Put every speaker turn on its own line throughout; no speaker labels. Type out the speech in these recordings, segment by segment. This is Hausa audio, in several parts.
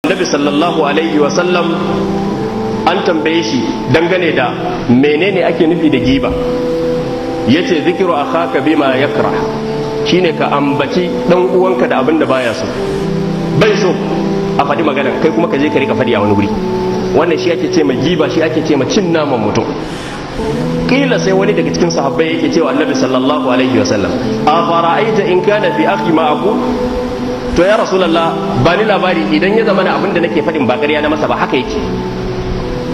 Annabi sallallahu alaihi wasallam an tambaye shi dangane da menene ake nufi da giba. Yace zikiru akhaka bima yakrah, shine ka ambaci dan uwanka da abin da baya so, bai so a faɗi magana, kai kuma ka je ka rika faɗi a wani wuri. Wannan shi ake ce ma giba, shi ake ce ma cin naman mutum. Kila sai wani daga cikin sahabbai yake cewa Annabi sallallahu alaihi wasallam: a fara'aita in kana fi akhi ma aqul? To ya Rasulullah, ba ni labari, idan ya zama abin da nake faɗin ba ƙarya na masa ba, haka yake,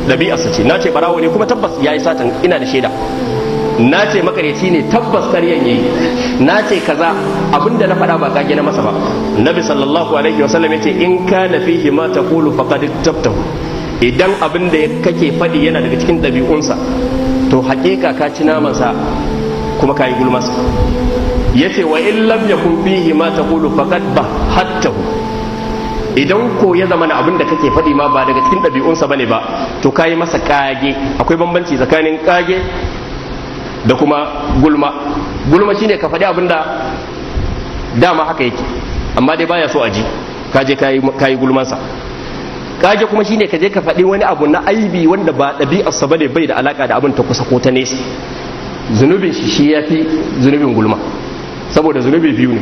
ɗabi'arsa ce, na ce barawo ne kuma tabbas ya yi satan, ina da shaida, na ce makaryaci ne, tabbas karyan yayi, na ce kaza, abinda na faɗa ba kage na masa ba. Nabi sallallahu alaihi wasallam ya ce: in kana fihi ma taqulu faqad tabtahu. Idan abin da kake faɗi yana daga cikin ɗabi'unsa, to haƙiƙa ka ci namansa kuma ka yi gulmasa. Yace: wa in lam yakun fihi ma taqulu faqad bahattahu. Idan ko ya zama na abin da kake faɗi ma ba daga cikin ɗabi'unsa bane ba, to ka yi masa kage. Akwai bambanci tsakanin kage da kuma gulma. Gulma shine ka faɗi abin da dama haka yake, amma dai baya so a ji, ka je ka yi gulmansa. Kage kuma shine ka je ka faɗi wani abu na aibi wanda ba ɗabi'arsa bane, bai da alaka da abin ta kusa ko ta nesa. Zunubin shi shi ya fi zunubin gulma, saboda zunubi biyu ne,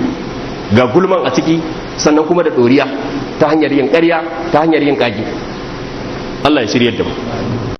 ga gulman a ciki, sannan kuma da ɗoriya ta hanyar yin ƙarya, ta hanyar yin kage. Allah ya shiryar da mu.